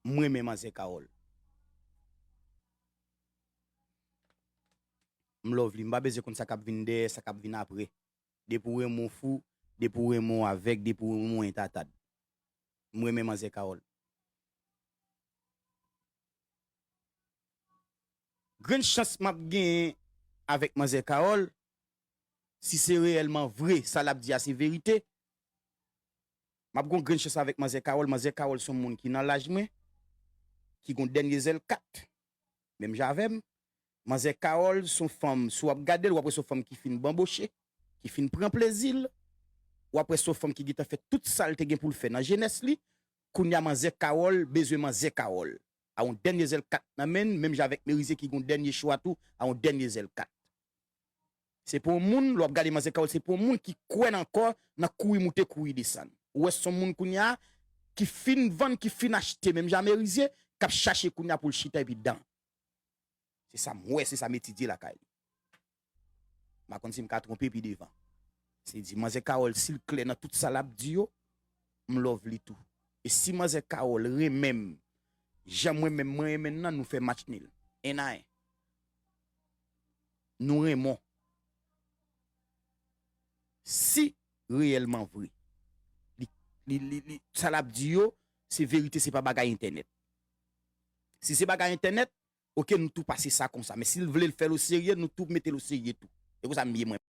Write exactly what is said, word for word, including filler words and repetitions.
M renmen manzè Carole. M love li, m pa bezwen konn sa k ap vin dèyè, sa k ap vin apre. Depi w renmen w fou, depi w renmen w avèg, depi w renmen w entatad. M renmen manzè Carole. Grenn chans m ap genyen avèk manzè Carole, si se reyèlman vre, sa l ap di a se verite, m ap gon grenn chans avèk manzè Carole. Manzè Carole se yon moun ki nan laj mwen, ki gon dènye zèl kat, menm jan avè m. Manzè Carole se yon fanm, si w ap gade l, w ap wè se yon fanm ki fin banboche, ki fin pran plezi l. W ap wè se yon fanm ki gentan fè tout sa l te gen pou l fè nan jenès li. Kounye a, manzè Carole bezwen manzè Carole. A yon dènye zèl kat nan men l, menm jan avèk Merize ki gon dènye chwa tou, a yon dènye zèl kat. Se pou yon moun, lè w ap gade manzè Carole, se pou yon moun ki kwè nan ankò, nan kouri moute, kouri desann. Ou wè se yon moun kounye a, ki fin vann, ki fin achte, menm jan Merize, k ap chache kounye a pou l chita epi dan. Se sa m wè, se sa m etidye lakay li. M pa konn si m ka twonpe pi devan. Se di, manzè Carole, si l klè nan tout sa l ap di yo, m love li tou. E si manzè Carole renmen m, jan mwen menm mwen renmen l nan, nou fè match nil. En a en. Nou renmen w. Si reyèlman vre, li, li, li, li, sa l ap di yo, se verite, se pa bagay entènèt. Si se bagay entènèt, oke, nou tou pase sa konsa. Men si l vle l fè l oserye, nou tou mete l oserye tou. E konsa m ye mwen.